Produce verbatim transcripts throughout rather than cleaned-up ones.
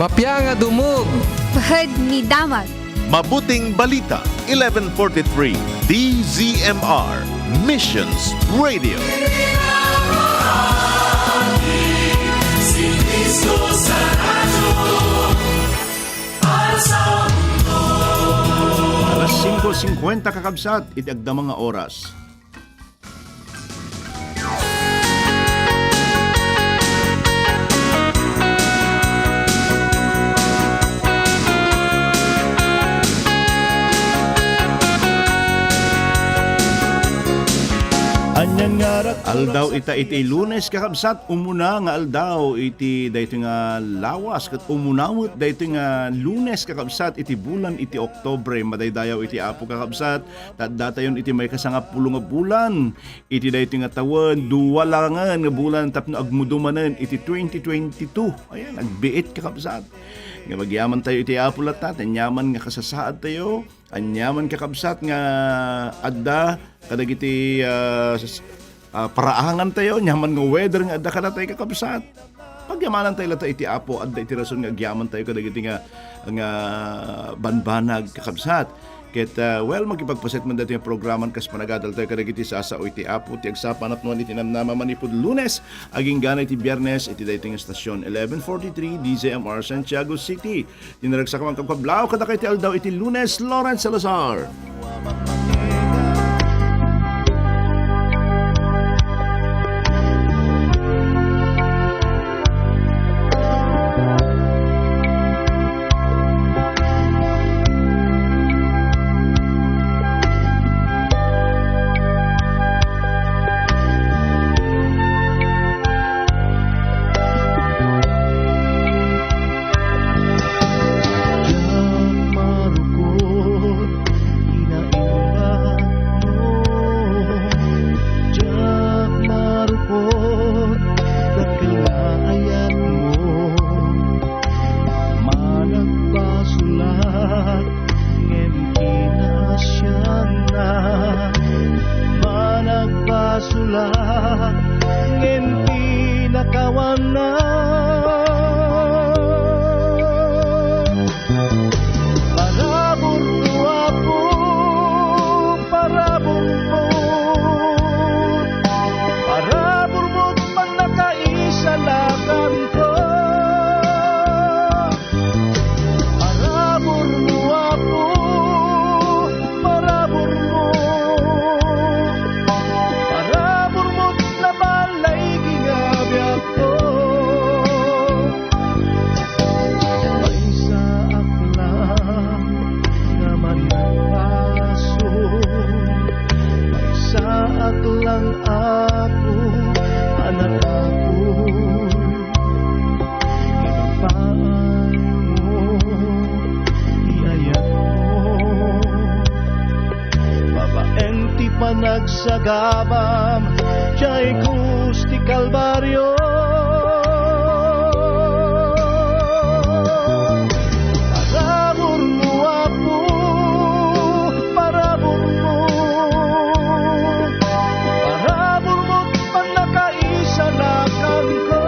Mapia nga dumog. Pahad ni damag. Mabuting Balita, eleven forty-three, D Z M R, Missions Radio. Alas singko singkwenta, kakabsat, iti agdama nga oras. Anian nga arak aldaw ita iti Lunes, kakabsat, umuna nga aldaw iti daytoy nga lawas, ket umuna met daytoy nga Lunes, kakabsat, iti bulan iti Oktubre. Madaydayaw iti Apo, kakabsat, ta addatayon iti maikasangapulo nga bulan iti daytoy nga tawen, dua laengen nga bulan tapno agmudumanen iti twenty twenty-two. Ayan, agbiit, kakabsat. Nga agyamantayo iti Apo latta, aniaman nga kasasaadtayo, aniaman, kakabsat, nga adda kadagiti, ah, s-, ah, paraangantayo, aniaman nga weather nga adda kadatayo, kakabsat. Pagyamanantayo latta iti Apo, adda iti rason nga agyamantayo kadagiti nga, nga banbanag, kakabsat. Ket, ah, well, makipagpaset man daytoy nga programan kas panagadaltayo kadagiti sasao iti Apo, ti agsapa napnuan iti namnama manipud Lunes, agingga iti Biernes, iti daytoy nga stasyon, eleven forty-three, D Z M R, Santiago City. Ti naragsak a mangkabkablaw kadakayo iti aldaw iti Lunes, Lawrence Salazar. Diak marukot, inainatmo. Diak marukot, dakkel nga ayatmo. Managbasolak, ngem kinasiannak. Managbasolak, ngem pinakawannak. Paraburmo, Apo, paraburmo. Paraburmo, pannakaisalakanko. Paraburmo, Apo, paraburmo. Paraburmo, nabalaigi nga biagko. Maysaak lang nga managpaso, maysaak lang, Apo, a natakoy. Ipaaymo ti ayatmo. Babaen ti panagsagabam, diay krus ti Kalbario. Paraburmo, Apo, paraburmo. Paraburmo, pannakaisalakanko.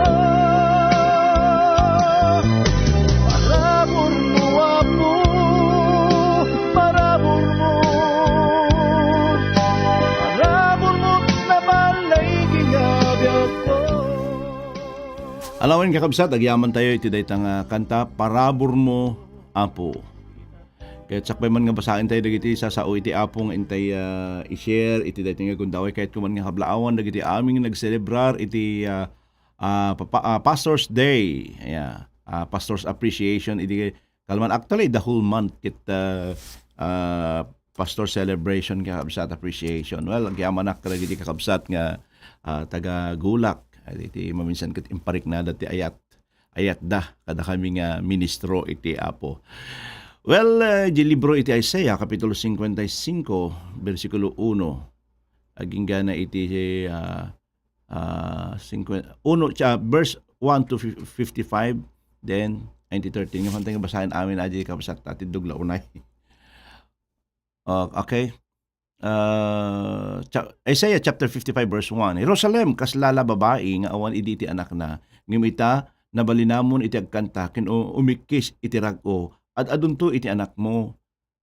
Paraburmo, Apo, paraburmo. Paraburmo, nabalaigi nga biagko. Alawen, kakabsat, agyamantayo iti dayta nga kanta, Paraburmo, Apo. Ket sakbay man nga basaentayo dagiti sasao iti Apo nga intay, ah, i-share iti daytoy nga gundaway, kayatko man nga kablaawan dagiti amin nga nagselebrar iti, ah, ah, papa-, ah, Pastor's Day. Yeah. Ah, Pastor's Appreciation. Idi kalman, actually, the whole month ket, ah, ah, Pastor Celebration, kakabsat, Appreciation. Well, agyamanak kadagiti kakabsat nga, ah, taga Gulak. Iti maminsan ket impariknada ti ayat ayatda kadakami nga ministro iti Apo. Well, eh, di libro iti Isaiah, Kapitulo cincuenta y cinco, bersikulo uno, agingga na iti, ah, ah, cincuenta, uno, cha-, verse one to fif-, fifty-five, then, ay, iti thirteen. Nga, pantay nga basaen amin, adi, kabsat, ati dugla unay. Ah, okay. Ah, cha-, Isaiah chapter fifty-five, verse one, "Jerusalem, kasla la babai nga awan idi ti anakna, ngem ita, nabalinamon iti agkanta ken u-, umikkis iti rag-o, ad-adunto iti anakmo,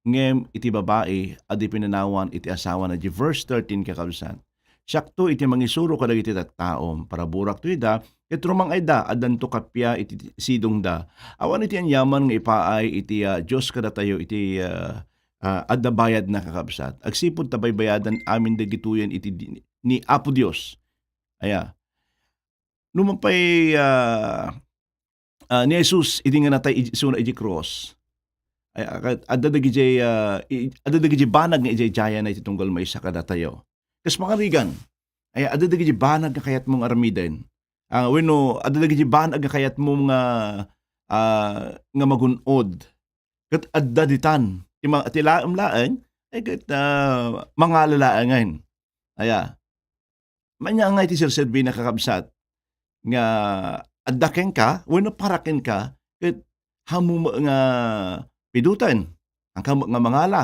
ngem iti babai a di pinanawan iti asawana. Di verse thirteen, kakabsat. Siakto iti mangisuro kadagiti tattaom, paraburakto ida, ket rumang-ayda, addanto kappia iti sidongda. Awan iti aniaman nga ipaay iti, ah, Dios kadatayo iti, ah, ah, adda bayadna, kakabsat. Agsipud ta baybayadan amin dagitoyen iti di-, ni Apo Dios. Aya. No mapay, ah, ah, ni Jesus idi nga natay ij-, isuna idiay krus. Ay, ah, ket adda dagiti, ah, i-, adda dagiti banag nga idiaydiayana iti tunggal maysa kadatayo. Kas pangarigan, ay, adda dagiti banag nga kayatmo nga aramiden. Ah, wenno adda dagiti banag nga kayatmo nga, ah, nga magun-od. Ket adda ditan. Ti ma-, ti laem laeng, ay ket, ah, mangala laengen. Aya. Ania nga iti serserbina, kakabsat, nga adda kenka wenno para kenka, ket ammom nga piduten, haanka met nga mangala.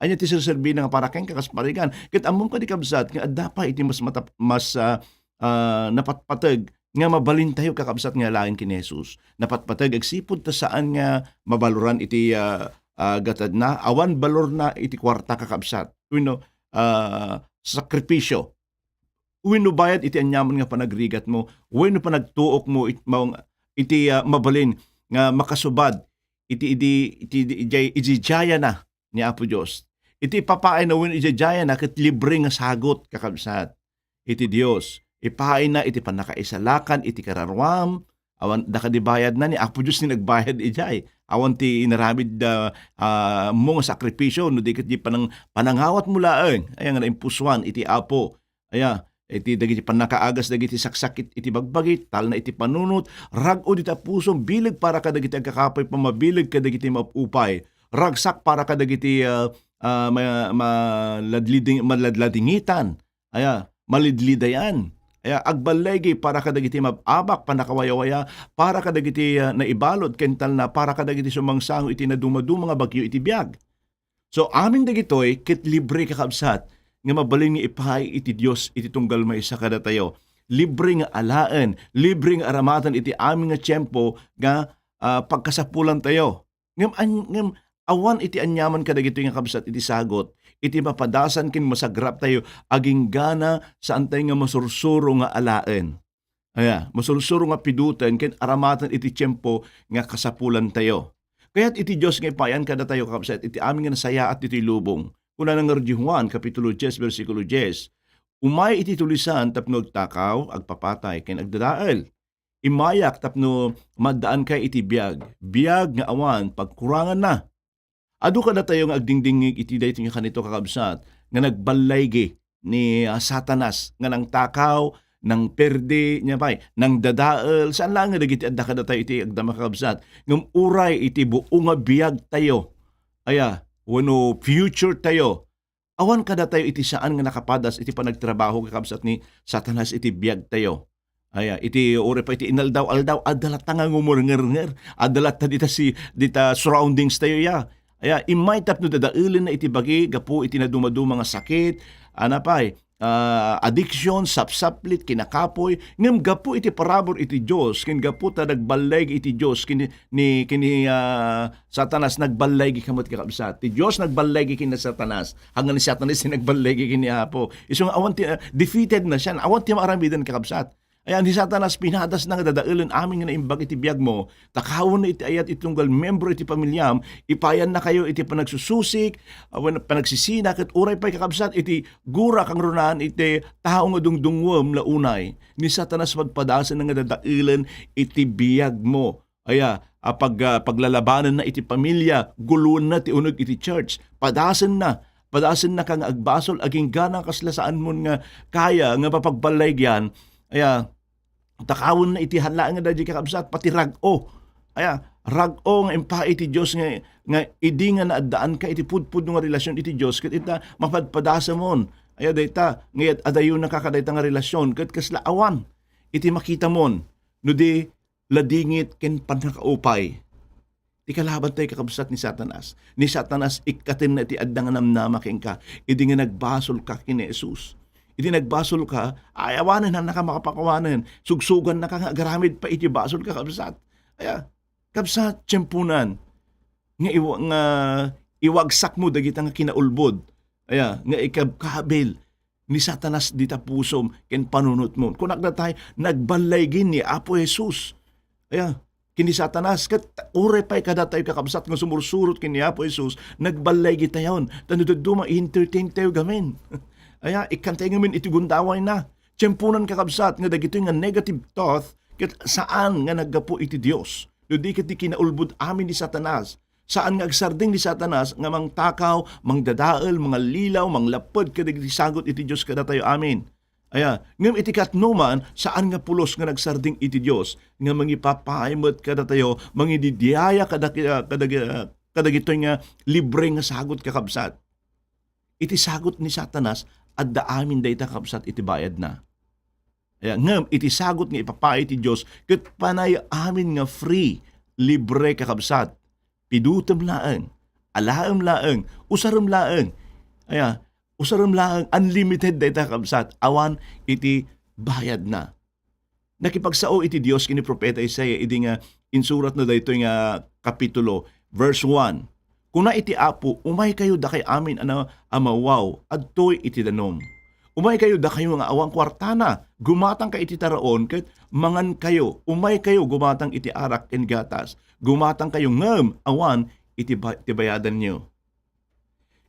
Ania ti serserbina nga para kenka kas parigan? Ket ammom kadi, kabsat, nga adda pay iti mas matap-, mas, ah, ah, napatpateg nga mabalintayo, kakabsat, nga alaen ken ni Jesus. Napatpateg agsipud ta saan nga mabaloran iti, ah, ah, gatadna, awan balorna iti kuarta, kakabsat. Wenno, ah, sakripisyo. Wenno bayad iti aniaman nga panagrigatmo, wenno panagtuokmo it-, maung-, iti, ah, mabalin nga makasubad iti idi, iti idi, idiay, idiaydiayana ni Apo Dios. Iti ipapaayna wenno idiaydiayana ket libre nga sagut, kakabsat, iti Dios. Ipaayna iti pannakaisalakan iti kararuam, awan, adda kadi bayadna, ni Apo Dios ti nagbayad idiay. Awan ti inaramid da, ah, mo nga sakripisyo, no di ket di panang-, panangawatmo laeng. Aya nga naimpusoan iti Apo. Aya, iti dagiti pannakaagas dagiti saksakit iti bagbagi, talna iti panunot, rag-o dita pusom, bileg para kadagiti agkakapuy, pammabileg kadagiti maupay, ragsak para kadagiti, ah, ah, ma-, maladliding-, maladladingitan, aya, malidlidayan, aya, agballigi para kadagiti mab-abak, pannakawayawaya, para kadagiti, ah, naibalud, ken talna para kadagiti sumangsango iti nadumaduma nga bagyo iti biag. So, amin dagitoy ket libre, kakabsat, nga mabalin nga ipaay iti Dios iti tunggal maysa kadatayo. Libre nga alaen, libre nga aramaten iti amin nga tiempo nga, ah, pagkasapulantayo. Ngem an-, ngem awan iti aniaman kadagitoy nga kabsat iti sagut iti mapadasan ken masagraptayo aginggana saantayo nga masursuro nga alaen. Aya, masursuro nga piduten ken aramaten iti tiempo nga kasapulantayo. Kayat iti Dios nga ipaayan kadatayo, kakabsat, iti amin nga nasayaat ditoy lubong. Kunana ngarud ni Juan, Kapitulo dies, bersikulo dies, "Umay iti tulisan tapno agtakaw, agpapatay, ken agdadael. Immayak tapno maaddaankayo iti biag, biag nga awan pagkuranganna." Adu kadatayo nga agdingdingngeg iti daytoy nga kanito, kakabsat, nga nagballaygi ni, ah, Satanas, nga nangtakaw, nangperdi, nia pay, nangdadael, saan laeng nga dagiti adda kadatayo iti agdama, kakabsat, ngem uray iti buo nga biagtayo, aya, wenno future tayo, awan kadatayo iti saan nga nakapadas iti panagtrabaho, kakabsat, ni Satanas iti biagtayo. Aya, iti uray pay iti inaldaw-aldaw, adda latta nga ngumurngernger, adda latta dita si-, dita surroundings tayo, ya. Aya, immay tapno dadaelenna iti bagi gapu iti nadumaduma nga sakit, ania pay, ah, addiction, sapsaplit, kinakapuy, ngem gapu iti parabur iti Dios, ken gapu ta nagballaygi iti Dios, ken ni, ken ni, ah, Satanas, nagballaygi ka met, kakabsat. Ti Dios nagballaygi ken ni Satanas. Ania ni Satanas ti nagballaygi ken ni Apo. Isu nga awan ti, ah, defeated na siya. Awan ti maaramiden, kakabsat. Aya, ni Satanas, pinadasna nga dadaelen amin nga naimbag iti biagmo. Takawenna iti ayat iti tunggal membro iti pamiliam. Ipaayannakayo iti panagsususik, ah, wen panagsisina, ket uray pay, kakabsat, iti gura kangrunaan iti tao nga dungdungngoem la unay. Ni Satanas, padpadasenna nga dadaelen iti biagmo. Aya, a pag-, ah, paglalabanenna iti pamilia, guloenna ti uneg iti church, padasenna, padasennaka nga agbasol, aginggana kasla saanmon nga kaya nga mapagballaygian, aya, takawenna iti han laeng nga daydi, kakabsat, pati rag-o. Aya, rag-o nga impaay iti Dios nga, nga idi nga naaddaanka iti pudpudno nga relasyon iti Dios, ket ita, mapadpadasemon. Aya, dayta, nga ad-ayonaka kadayta nga relasyon, ket kasla awan iti makitamon, no di, ladingit ken pannakaupay. Ti kalabantayo, kakabsat, ni Satanas. Ni Satanas, ikkatenna ti adda nga namnama kenka idi nga nagbasolka ken ni Jesus. Idi nagbasolka, ay, awanen, haannaka makapakuanen. Sugsugannaka nga agaramid pay iti basolka, kabsat. Aya, kabsat, tiemponan nga iwa-, nga iwagsakmo dagita nga kinaulbod. Aya, nga ikabkabil ni Satanas dita pusom ken panunotmo. Kunak dayta, nagballaygi ni Apo Jesus. Aya, ken ni Satanas, ket uray pay kadatayo, kakabsat, nga sumursurot ken ni Apo Jesus, nagballaygi tayon. Ta no dadduma, i-entertain tayo gamin. Aya, ikkan tayo ngamin iti gundawayna. Tiemponan, kakabsat, nga dagitoy nga negative thought, ket saan nga naggapu iti Dios. No di ket ti kinaulbod amin ni Satanas. Saan nga agsardeng ni Satanas nga mangtakaw, mangdadael, mangallilaw, manglapped kadagiti sagut iti Dios kadatayo amin. Aya, ngem iti katnoman, saan nga pulos nga nagsardeng iti Dios nga mangipapaay met kadatayo, mangididiaya kadag-, kadag-, kadagitoy nga libre nga sagut, kakabsat. Iti sagut ni Satanas, adda amin dayta, kakabsat, iti bayadna. Aya, ngem iti sagut nga ipapaay ti Dios, ket panay amin nga free, libre, kakabsat. Pidutem laeng, alaem laeng, usarem laeng. Aya, usarem laeng, unlimited dayta, kabsat, awan iti bayadna. Nakipagsao iti Dios ken ni Profeta Isaiah idi nga insuratna daytoy nga kapitulo, verse one. Kuna iti Apo, "Umaykayo, dakay amin a na-, a mawaw, adtoy iti danum. Umaykayo, dakayo nga awan kuartana, gumatangka iti taraon ket mangankayo. Umaykayo, gumatang iti arak ken gatas. Gumatangkayo ngem awan iti ba-, ti bayadanyo."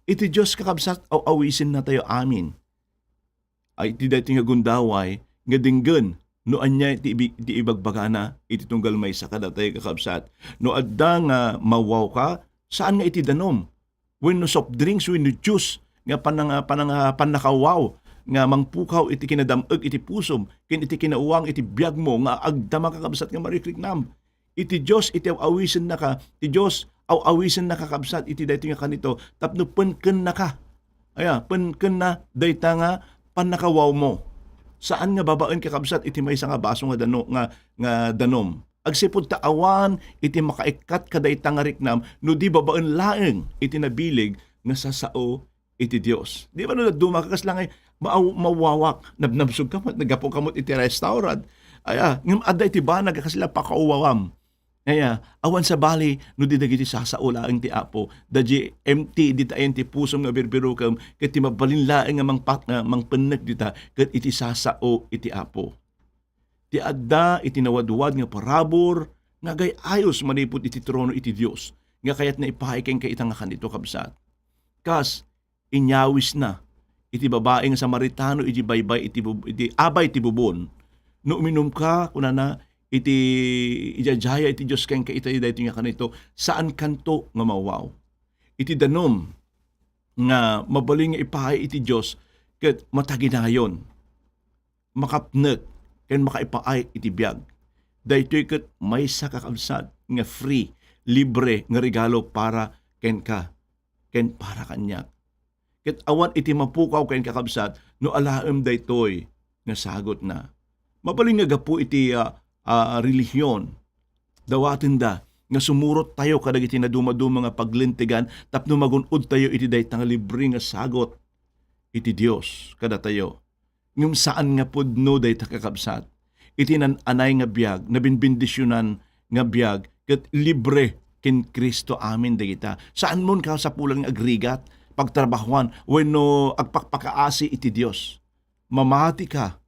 Iti Dios, kakabsat, aw-awisennatayo amin. Ay, iti daytoy nga gundaway nga denggen no ania ti ibi-, ti ibagbagana iti tunggal maysa kadatayo, kakabsat. No adda nga mawawka, saan nga iti danum, wenno soft drinks, wenno juice nga panang-, panang-, pannakawaw nga mangpukaw iti kinadam-ek iti pusom ken iti kinauwang iti biagmo nga agdama, kakabsat, nga mariknam. Iti Dios iti aw-awisennaka, ti Dios aw-awisennaka, kabsat, iti daytoy nga kanito tapno penkennaka. Aya, penkenna dayta nga pannakawawmo. Saan nga babaen, kakabsat, iti maysa nga baso nga dano-, nga, nga danum. Agsipud ta awan iti makaikkat kadayta nga riknam no di babaen laeng iti nabileg nga sasao iti Dios. Di ba no dadduma ka, kasla nga maaw-, mawawak, nabnabsog ka met, naggapu ka met iti restaurant. Aya, ngem adda iti banag a kasla pakauwawam. Aya, awan sabali no di dagiti sasao laeng ti Apo, da di empty dita ayan ti pusom nga birbirukem, ket ti mabalin laeng nga mangpa-, nga mangpennek dita, ket iti sasao iti Apo. Ti adda iti nawadwad nga parabur nga agay-ayos manipud iti trono iti Dios, nga kayatna ipaay kenka ita nga kanito, kabsat. Kas inyawisna iti babai nga Samaritano iti baybay iti bub-, iti abay ti bubon. No uminumka, kunana, iti idiaydiay iti Dios kenka ita daytoy nga kanito, saankanto nga mawaw. Iti danum nga mabalin nga ipaay iti Dios ket mataginayon, makapnek, ken makaipaay iti biag. Daytoy ket maysa, kakabsat, nga free, libre nga regalo para kenka ken para kaniak. Ket awan iti mapukaw kenka, kabsat, no alaem daytoy nga sagutna. Mabalin nga gapu iti, ah, ah, relihiyon, dawatenda nga sumurot tayo kadagiti nadumaduma nga paglintegan tapno magun-od tayo iti dayta nga libre nga sagut iti Dios kadatayo. Ngem saan nga pudno dayta, kakabsat. Iti nan-anay nga biag, nabinbendisionan nga biag, ket libre ken Cristo amin dagita. Saanmon kasapulan nga agrigat, pagtrabahuan, wenno agpakpakaasi iti Dios. Mamatika,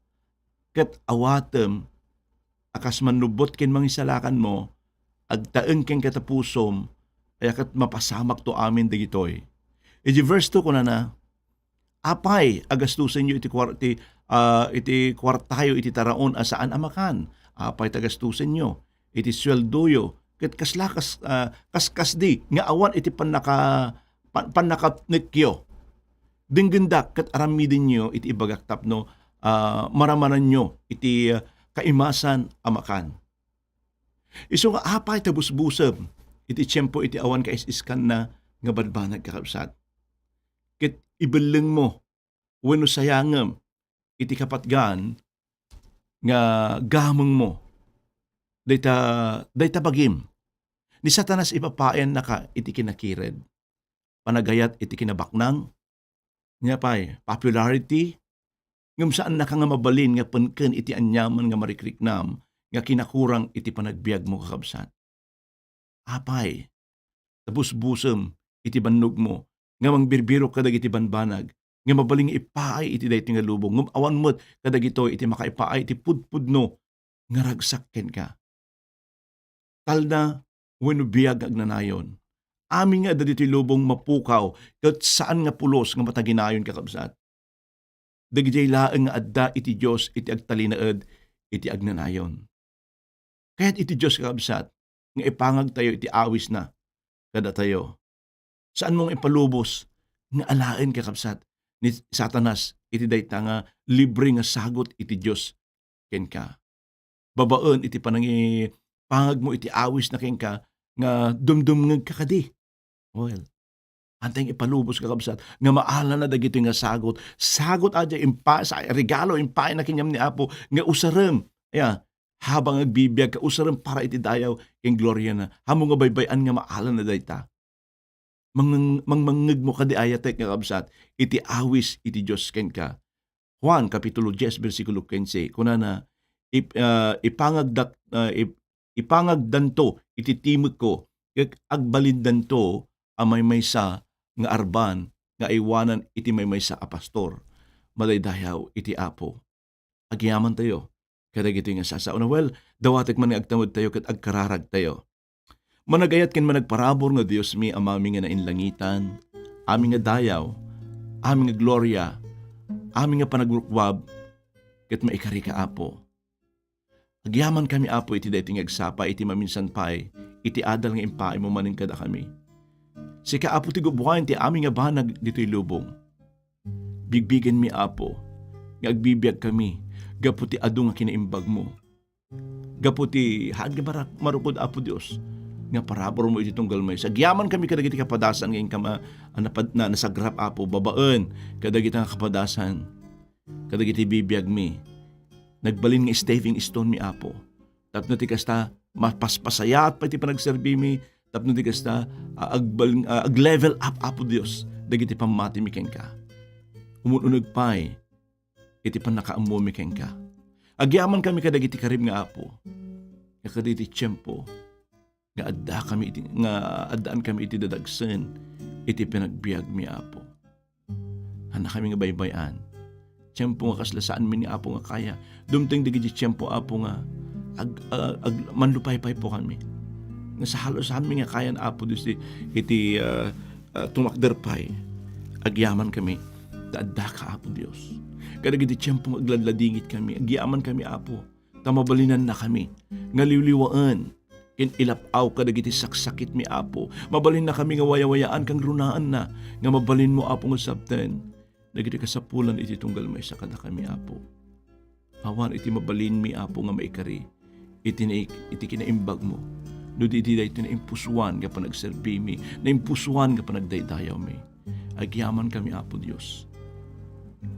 ket awatem a kas mannubbot ken mangisalakanmo, agtaeng kenka ta pusom, aya ket mapasamakto amin dagitoy. Iti verse two kunana, "Apay a gastusenyo iti kuar-, ti, ah, iti kuartayo iti taraon a saan a makan? Apay ta gastusenyo iti sueldoyo ket kasla kas-, ah, kaskasdi nga awan iti pannaka-, pan-, pannakapnekyo? Denggendak ket aramidenyo iti ibagak tapno, ah, maramananyo iti, ah, kaimasan a makan." Isu nga apay ta busbusem iti tiempo iti awan kais-iskanna nga banbanag, kakabsat. Ket ibellengmo wenno sayangem iti kapatgan nga gamengmo dayta, dayta bagim. Ni Satanas ipapaayannaka iti kinakired, panagayat iti kinabaknang, nia pay, popularity, Ngem saannaka nga mabalin nga penken iti aniaman nga marikriknam nga kinakurang iti panagbiagmo, kakabsat. Apay, ta busbusem iti bannogmo nga mangbirbirok kadagiti banbanag nga mabalin nga ipaay iti daytoy nga lubong, ngem awan met kadagitoy iti makaipaay iti pudpudno nga ragsak kenka. Talna wenno biag nga agnanayon. Amin nga adda ditoy lubong mapukaw ket saan nga pulos nga mataginayon, kakabsat. Dagidiay laeng nga adda iti Dios iti agtalinaed iti agnanayon. Kayat iti Dios, kakabsat, nga ipangagtayo iti awisna kadatayo. Saanmo nga ipalubos nga alaen, kakabsat, ni Satanas iti dayta nga libre nga sagut iti Dios kenka. Babaen iti panangipangagmo iti awisna kenka nga dumdumngegka kadi. Well, antay nga ipalubos, kakabsat, nga maalana dagitoy nga sagut. Sagut a di impa-, sa-, regalo, impaayna kenka ni Apo nga usarem. Ya, habang agbibiagka, usarem para iti dayaw ken gloriana. Ammom nga baybay-an nga maalana dayta. Mang-, mangmangngegmo kadi, ayatek nga kabsat, iti awis iti Dios kenka. Juan kapitulo dies, bersikulo kinse, kunana, ip-, ah, ipangagdak-, ah, ip-, ipangagdanto iti timekko, ket agbalindanto a maymaysa nga arban nga aywanan iti maymaysa a pastor. Madaydayaw iti Apo. Agyamantayo kadagitoy nga sasaona. Well, dawatek man nga agtamedtayo ket agkararagtayo. Managayat ken managparabur nga Diosmi, Amami nga nainlangitan, Ami nga dayaw, Ami nga gloria, Ami nga panagrukbab, ket maikarika, Apo. Agyamankami, Apo, iti daytoy nga agsapa iti maminsan pay iti adal nga impaaymo manen kadakami. Sika, Apo, ti gubbuayen ti amin nga banag ditoy lubong. Bigbigenmi, Apo, nga agbibiagkami gapu ti adu nga kinaimbagmo. Gapu ti haanmi nga mara-, marukod, Apo Dios, nga paraburmo iti tunggal maysa. Agyamankami kadagiti kapadasan nga inkama a napad-, na, nasagrap, Apo, babaen kadagita nga kapadasan, kadagiti bibiagmi. Nagbalin nga stepping stone mi, Apo. Tapno ti kasta, mapaspasayaat pay ti panagserbimi, tapno ti kasta, a-, agbal-, a-, ag-level up, Apo Dios, dagiti pammatimi kenka. Umun-uneg pay iti pannakaammomi kenka. Agyamankami kadagiti karim nga Apo, nga kadagiti tiempo nga addakami iti, nga addaankami iti dadagsen iti panagbiagmi, Apo. Haannakami nga baybay-an. Tiempo nga kasla saanmi ni Apo nga kaya. Dumteng dagiti tiempo, Apo, nga ag-, ag-, ag-, manlupaypaypokami. Nga sa halos saanmi nga kayan, Apo Dios, iti, iti, ah, ah, tumakder pay. Agyamankami ta addaka, Apo Dios. Kadagiti tiempo nga agladladingitkami, agyamankami, Apo, ta mabalinannakami nga liwliwaen ken ilap-aw kadagiti saksakitmi, Apo. Mabalinnakami nga wayawayaan kangrunaanna nga mabalinmo, Apo, nga sabten dagiti kasapulan iti tunggal maysa kadakami, Apo. Awan iti mabalinmi, Apo, nga maikari iti naik-, iti kinaimbagmo, no di iti daytoy naimpusuan nga panagserbimi, naimpusuan nga panagdaydayawmi. Agyamankami, Apo Dios,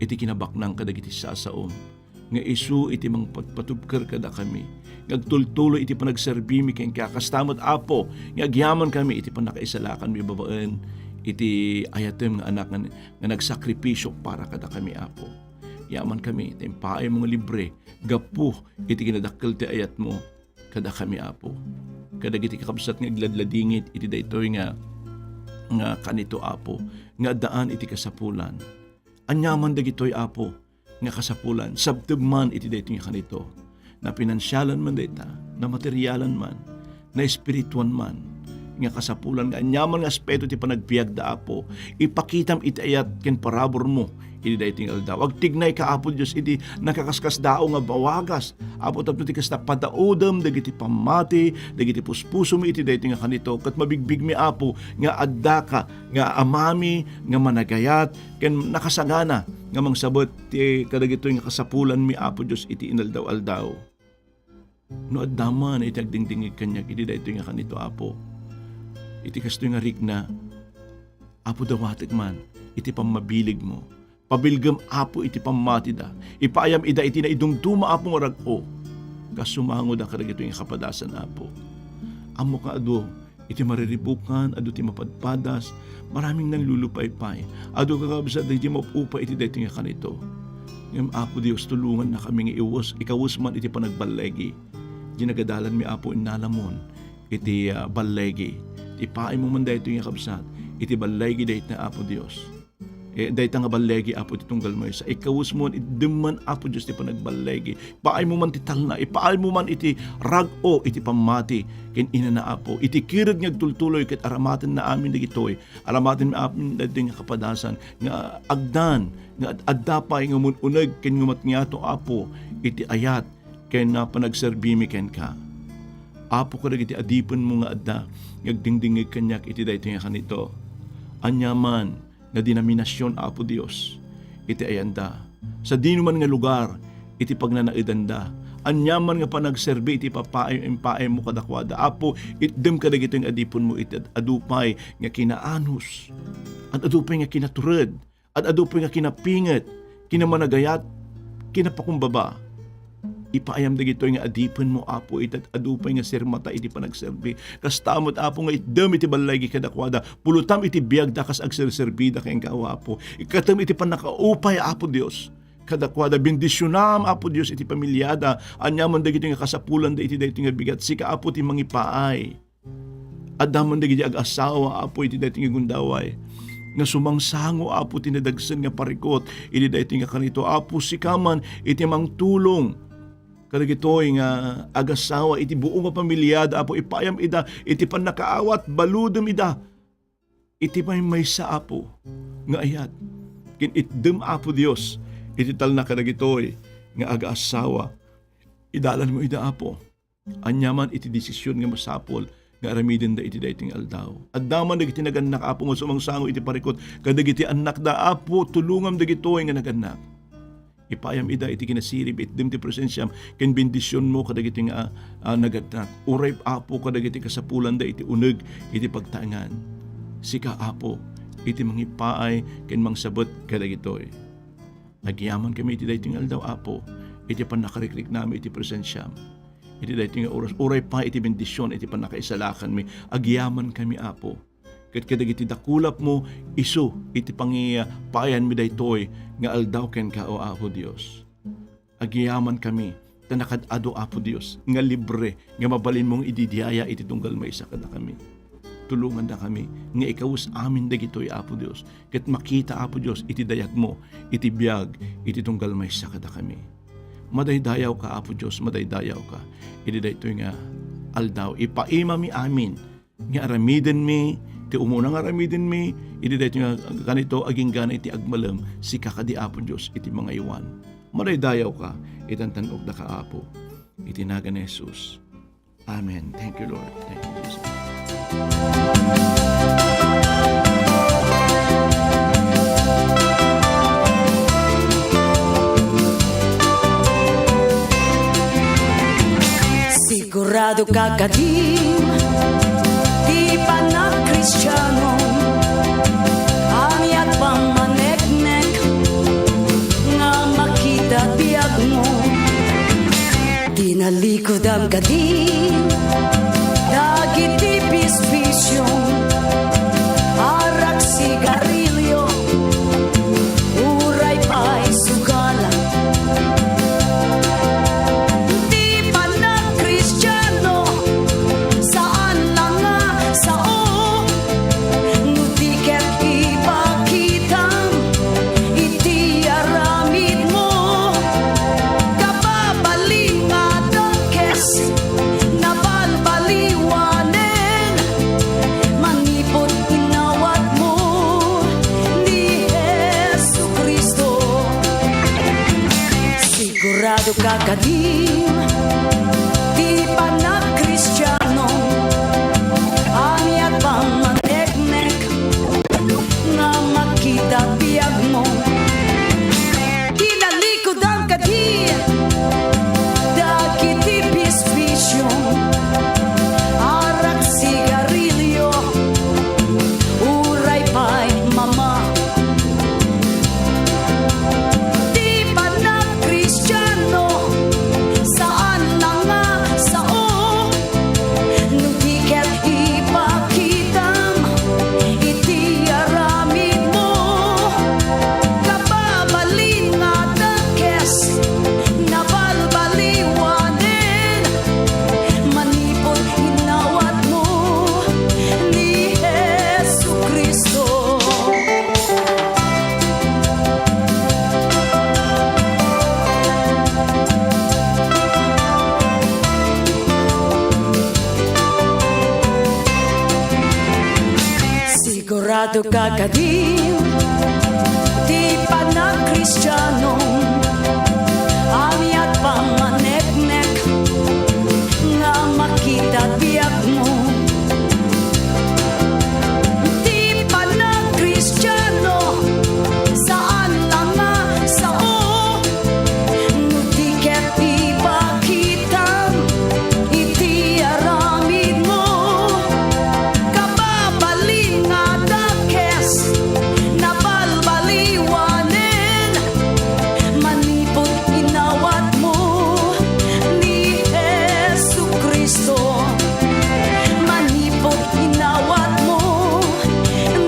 iti kinabaknang kadagiti sasaom nga isu iti mangpatpatubker kadakami nga agtultuloy iti panagserbimi kenka. Kasta met, Apo, nga agyamankami iti pannakaisalakanmi babaen iti ayatem nga anak nga, nga nagsakripisio para kadakami, Apo. Agyamankami ta impaaymo nga libre gapu iti kinadakkel ti ayatmo kadakami, Apo. Kadagiti kakabsat nga agladladingit iti daytoy nga, nga kanito, Apo, nga addaan iti kasapulan. Aniaman dagitoy, Apo, nga kasapulan, sabteb man iti daytoy nga kanito. Napinansialan man dayta, namaterialan man, naespirituan man, nga kasapulan nga aniaman nga aspeto ti panagbiagda, Apo, ipakitam iti ayat ken paraburmo iti daytoy nga aldaw. Agtignayka, Apo Dios, iti nakaskasdaaw nga bawagas, Apo, tapno ti kasta padaudem dagiti pammati, dagiti puspusomi iti daytoy nga kanito, ket mabigbigmi, Apo, nga addaka nga Amami nga managayat ken nakasagana nga mangsabet ti kadagitoy nga kasapulanmi, Apo Dios, iti inaldaw-aldaw. No adda man iti agdingdingig kaniak iti daytoy nga kanito, Apo, iti kastoy nga rikna, Apo, dawatek man iti pammabiligmo. Pabilgem, Apo, iti pammatida. Ipaayam ida iti naidumduma, Apo, nga rag-o. Kas sumangoda kadagitoy nga kapadasan, Apo. Ammok nga adu iti mariribukan, adu ti mapadpadas, maraming nanglulupaypay. Adu, kakabsat, dagiti maupay iti daytoy nga kanito. Ngem, Apo Dios, tulongannakami nga iwes-, ikawes man iti panagballegi. Dinagadalanmi, Apo, innalamon iti, ah, ballegi. Ipaaymo man daytoy nga kabsat iti ballegi dayta, Apo Dios. Eh, dayta nga ballegi, Apo, ti tunggal maysa. Ikawesmon, iddem man, Apo Dios, ti panagballegi. Ipaaymo man ti talna, ipaaymo man iti rag-o iti pammati ken inana, Apo. Iti kirud nga agtultuloy ket aramatenna amin dagitoy. Aramatenmi amin daytoy nga kapadasan nga agdan, nga ad-, adda pay nga umun-uneg ken ngumatngato, Apo, iti ayat ken, ah, panagserbimi kenka. Apo, kadagiti adipenmo nga adda nga agdingdingngeg kaniak iti daytoy nga kanito. Aniaman nga denominasion, Apo Dios, iti ayanda. Sadinoman nga lugar iti pagnanaedanda. Aniaman nga panagserbi iti ipapaay-, ipaaymo kadakuada. Apo, itdem kadagitoy nga adipenmo iti ad-, adu pay nga kinaanus. Ad-adu pay nga kinatured. Ad-adu pay nga kinapinget, kinamanagayat, kinapakumbaba. Ipaayam dagitoy nga adipenmo, Apo, iti ad-adu pay nga sirmata iti panagserbi. Kasta met, Apo, nga itdem iti ballegi kadakuada. Pulotam iti biagda kas agserserbida kenka, Apo. Ikkatem iti pannakaupay, Apo Dios, kadakuada. Bendisionam, Apo Dios, iti pamiliada. Aniaman dagitoy nga kasapulanda iti daytoy nga bigat. Sika, Apo, ti mangipaay. Adda man dagiti ag-asawa, Apo, iti daytoy nga gundaway nga sumangsango, Apo, ti nadagsen nga parikut iti daytoy nga kanito. Apo, sika man iti mangtulong kadagitoy nga ag-asawa iti buo nga pamiliada, Apo, ipaayam ida iti pannakaawat, baludem ida iti maymaysa, Apo, nga ayat. Ken itdem, Apo Dios, iti talna kadagitoy nga ag-asawa. Idalanmo ida, Apo. Aniaman iti desisyon nga masapul nga aramidenda iti daytoy nga aldaw. Adda man dagiti nagannak, Apo, nga sumangsango iti parikut kadagiti annakda, Apo, tulongam dagitoy nga nagannak. Ipaayam ida iti kinasirib, itdem ti presensiam ken bendisionmo kadagiti nga, ah, nagannak. Uray, Apo, kadagiti kasapulanda iti uneg iti pagtaengan. Sika, Apo, iti mangipaay ken mangsabet kadagitoy. Agyamankami iti daytoy nga aldaw, Apo, iti pannakarikriknami iti presensiam. Iti daytoy nga oras, uray pay iti bendision iti pannakaisalakanmi, agyamankami, Apo. Ket kadagiti dakulapmo, isu iti pangipaayanmi daytoy nga aldaw kenka, O Apo Dios. Agyamankami, ta nakad-adu, Apo Dios, nga libre nga mabalinmong ididiaya iti tunggal maysa kadakami. Tulongandakami nga ikawes amin dagitoy, Apo Dios, ket makita, Apo Dios, iti dayagmo iti biag iti tunggal maysa kadakami. Madaydayawka, Apo Dios, madaydayawka iti daytoy nga aldaw. Ipaimami amin nga aramidenmi ti umuna nga aramidenmi iti daytoy nga kanito agingga iti agmalem. Sika kadi, Apo Dios, iti mangaywan. Madaydayawka iti tan-ugdaka, Apo, iti nagan ni Jesus. Amen. Thank you, Lord. Thank you, Jesus. Sigurado ka kadi ti panagkristiano, aniat pammaneknek nga makita ti agmo. Tinalikudam kadi dagiti bisbisio, arak, sigarilio, uray pay sugal. Ti panagkristiano, saan la nga sao, no di ket ipakitam iti aramidmo. Kababalin nga dakes, nabalbaliwanen, manipud inawatmo ni Jesu-Cristo. Sigurado ka kadi ti panagkristiano, aniat pammaneknek nga makita ti agmo. Tinalikudam kadi dagiti bisbisio, arak, sigarilio, uray pay mama. Ti panagkristiano, saan la nga sao, Kagadim ti panagkristiano, aniat pamaneknek nga makita ti biagmo. Ti panagkristiano, saan la nga sao, no di ket ipakitam iti aramidmo. Kababalin nga dakes, nabalbaliwanen, manipud inawatmo ni Jesucristo. Manipud inawatmo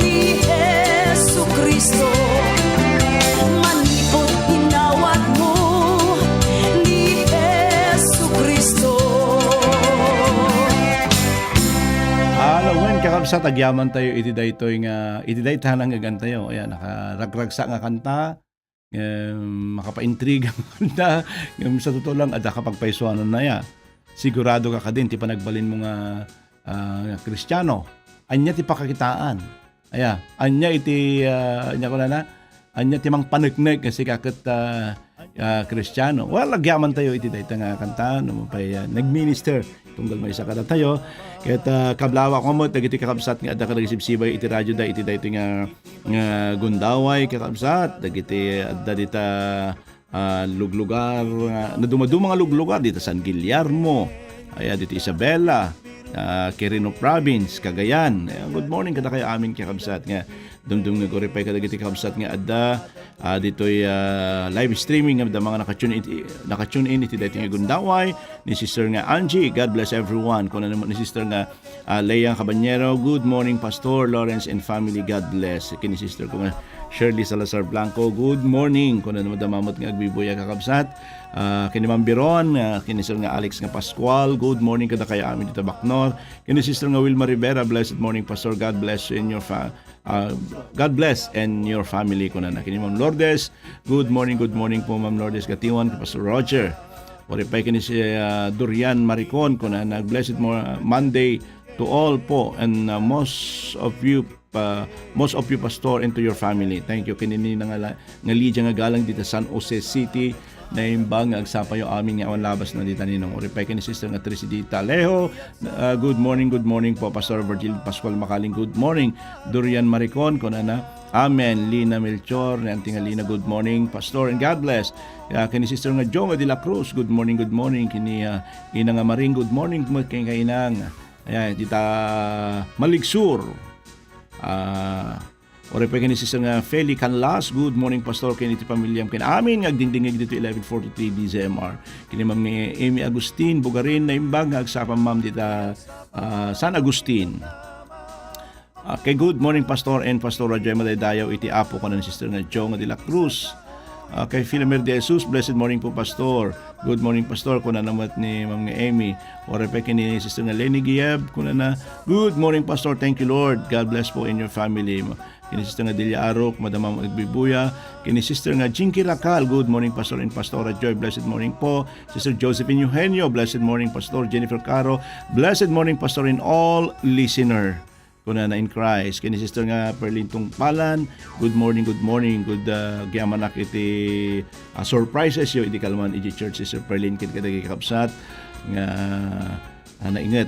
ni Jesucristo. Manipud inawatmo ni Jesucristo. Ala wen, kakabsat, agyaman tayo iti daytoy nga, iti dayta nga agantayo. Ayan, nakaragragsa nga kanta, ngem makapaintriga nga kanta, ngem sa totoo lang, adda kapagpaisuanan na ya. Sigurado ka kadin ti panagbalinmo nga, ah, nga Kristiano. Ania ti pakakitaan? Aya, ania iti, ah, ania kunana? Ania ti mangpaneknek nga sika ket, ah, ah, Kristiano? Well, agyaman tayo iti dayta nga kanta, no, pay, ah, nagminister tunggal maysa kadatayo. Ket, ah, kablawak met dagiti kakabsat nga adda kadagiti sibsibay iti radio da iti daytoy nga, nga gundaway, kakabsat, dagiti adda dita, ah, luglugar, ah, nadumaduma nga luglugar dita San Guillermo, aya, dita Isabela, ah, Quirino Province, Cagayan. Eh, good morning kadakayo amin, kakabsat, nga dumdum nga aguripay kadagiti kakabsat nga adda, ah, ditoy, ah, live streaming nga adda mga naka-tune in, naka-tune in iti daytoy nga gundaway ni Sister nga Angie. God bless everyone. Kuna naman ni Sister nga Ah, Lea Cabanyero, "Good morning, Pastor Lawrence and family. God bless." Kini sister ko nga Shirley Salazar Blanco, "Good morning." Kuna naman damamot nga agbibuya, kakabsat. Ah, kini Ma'am Biron, ah, kini Sir nga Alex nga Pascual, "Good morning kadakayo amin dita Bacnor." Kini sister nga Wilma Rivera, "Blessed morning, Pastor. God bless you and your fa-, ah, God bless and your family." Kuna na kini Ma'am Lourdes, "Good morning, good morning po, Ma'am Lourdes Gatiwan, Pastor Roger." Uripay kini si, ah, Dorian Maricon, kuna na, "Blessed mo-, Monday to all po, and, uh, most of you, uh, most of you, Pastor, and to your family." Thank you. Kini ni nga la-, nga Lydia nga galang dita San Jose City, naimbag nga agsapayo amin nga awan labas na dita ninong. Uripay kini Sister nga Tricity Talejo. Uh, "Good morning, good morning po, Pastor Virgil Pascual Macaling. Good morning, Dorian Maricon," kunana. "Amen." Lina Melchor, ni Auntie nga Lina, "Good morning, Pastor, and God bless." Uh, kini Sister nga Joma de la Cruz, "Good morning, good morning." Kini, uh, Ina nga Maring, "Good morning," met kay kainang. Ayan, dita Maligsur. Ah, uripay kini Sister nga Feli Canlas, "Good morning, Pastor, ken iti pamilyam, ken amin nga agdingdingig dito eleven forty-three D Z M R." Kini Ma'am nga Amy Agustin Bugarin, naimbag nga agsapa, Ma'am, dita, ah, San Agustin. Okay, "Good morning, Pastor and Pastor Radyo, madaydayaw iti Apo," kanan Sister nga Jong de la Cruz. Okay, Filomer de Jesus, "Blessed morning po, Pastor." "Good morning, Pastor," kuna naman ni Ma'am nga Amy. Uripay kini Sister nga Lenny Gieb, kuna na, "Good morning, Pastor. Thank you, Lord. God bless po in your family." Kini Sister nga Delia Arok, Madam Ma'am Agbibuya. Kini Sister nga Jinky Racal, "Good morning, Pastor and Pastora Joy. Blessed morning po." Sister Josephine Eugenio, "Blessed morning, Pastor." Jennifer Caro, "Blessed morning, Pastor, and all listener." Kuna na in Christ. Kini Sister nga Perlin Tungpalan, "Good morning, good morning." Good, ah, agyamanak iti, ah, surprises yo idi kalman iti church, Sister Perlin, ket kadagiti kakabsat nga, ah, nainget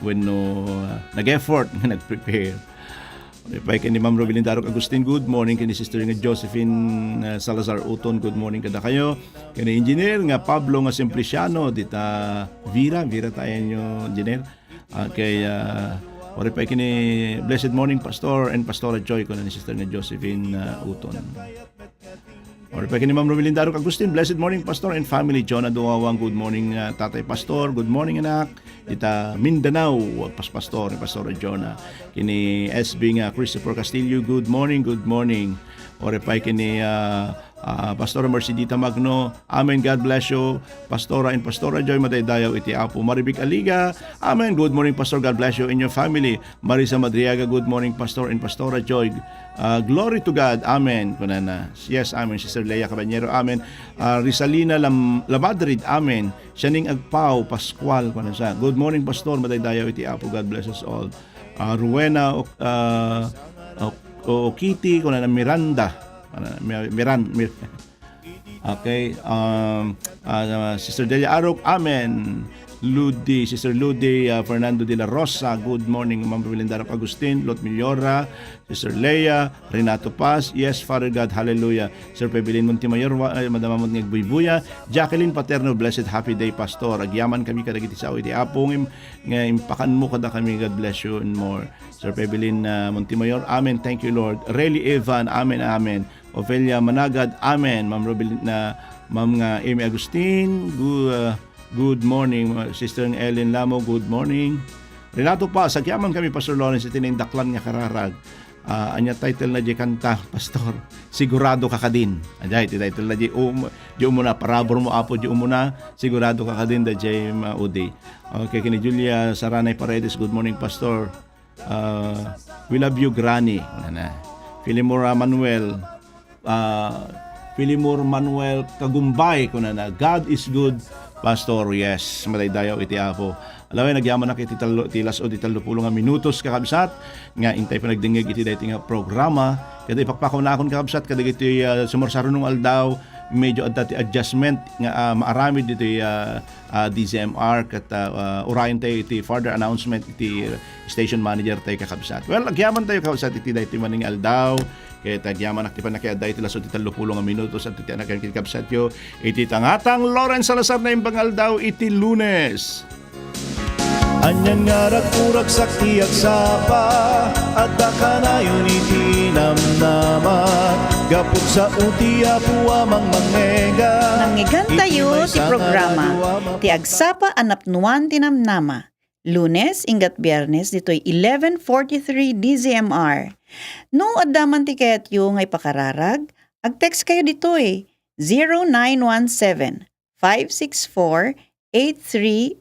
wenno, ah, nag-effort nga nag-prepare. Uripay ken ni Ma'am Robilin Darok Agustin, "Good morning." Ken ni Sister nga Josephine, ah, Salazar Uton, "Good morning kadakayo." Ken ni Engineer nga Pablo nga Simpliciano, dita Vira, Vira tayenyo, Engineer. Okay, ah, uripay ken ni, "Blessed morning, Pastor and Pastora Joy," kuna ni Sister nga Josephine, ah, Uton. Uripay ken ni Ma'am Romelinda Arok Agustin, "Blessed morning, Pastor and family." Jonah Duawang, "Good morning, ah, Tatay Pastor." "Good morning, anak." Ita Mindanao, agpaspastor ni Pastor Jonah. Kini S B nga Christopher Castillo, "Good morning, good morning." Uripay ken ni, ah, Ah, Pastora Mercedita Magno, "Amen, God bless you." Pastora and Pastora Joy, madaydayaw iti Apo. Maribig Aliga, "Amen, good morning, Pastor, God bless you and your family." Marisa Madriaga, "Good morning, Pastor and Pastora Joy." Ah, "Glory to God, amen," kunana. Yes, amen. Sister Leia Caballero, "Amen." Ah, Risalina Lam-, Labadrid, "Amen." Sianing Agpao Pascual, kunana siya, "Good morning, Pastor, madaydayaw iti Apo, God bless us all." Ah, Rowena, ok-, ah, ok-, O Kitty, kunana Miranda. Kunana, Mi-, Miran-, Mir-, okay. Um, ah, Sister Delia Arok, amen. Ludi, Sister Ludi, ah, Fernando de la Rosa, good morning, Ma'am Belinda Arok Agustin, Lot Millora, Sister Leia, Renato Paz, yes, Father God, hallelujah. Sir Pebilin Montemayor, wa-, ay, Madam Amot nga agbuybuya, Jacqueline Paterno, blessed happy day, Pastor. Agyaman kami kadagiti sao iti Apo nga im-, nga impakanmo kada kami, God bless you and more. Sir Pebilin, ah, Montemayor, amen, thank you, Lord. Rely Evan, amen, amen. Ofelia Managad, amen. Ma'am Robin, na, Ma'am nga Amy Agustin, gu-, ah, good morning. Sister Ellen Lamo, good morning. Renato Paz, agyaman kami, Pastor Lawrence, iti naindaklan nga kararag. Ah, ania title na di kanta, Pastor? Sigurado ka kadin. Ajay, iti title na di um, di umuna, parabur mo, Apo, di umuna, sigurado ka kadin, da J M Udi. Okay, kini Julia Saranay Paredes, good morning, Pastor. Ah, we love you, Granny. Kunana. Filimora Manuel, ah, Filimor Manuel Kagumbay, kunana, "God is good, Pastor." Yes, madaydayaw iti Apo. Alawen, agyamanak iti tallo, iti las-, o iti tallopulo nga minutos, kakabsat, nga intay panagdingngeg iti daytoy nga programa. Kada ipakpakunakon, kakabsat, kadagiti, ah, sumursaruno nga aldaw, medyo adda ti adjustment nga, ah, maaramid ditoy, ah, ah, D Z M R ket, ah, ah, urayen tayo iti further announcement iti station manager tayo, kakabsat. Well, agyaman tayo, kakabsat, iti daytoy maning aldaw. Ket agyamanak ti pannakaadda iti las-, iti tallopulo nga minutos, iti anagan iti kabsatyo iti tangatang Lawrence Salazar, naimbag nga aldaw iti Lunes. Anian nga raguragsak ti agsapa, adda kanayon iti namnama, gapu ta sao ti Apo a mangmangngega. Nangngegentayo ti programa, Ti Agsapa a Napnuan ti Namnama, Lunes, inggat Biernes, ditoy eleven forty-three D Z M R. No adda man ti kayatyo nga ipakararag, ag-text kayo ditoy, zero nine one seven, five six four, eight three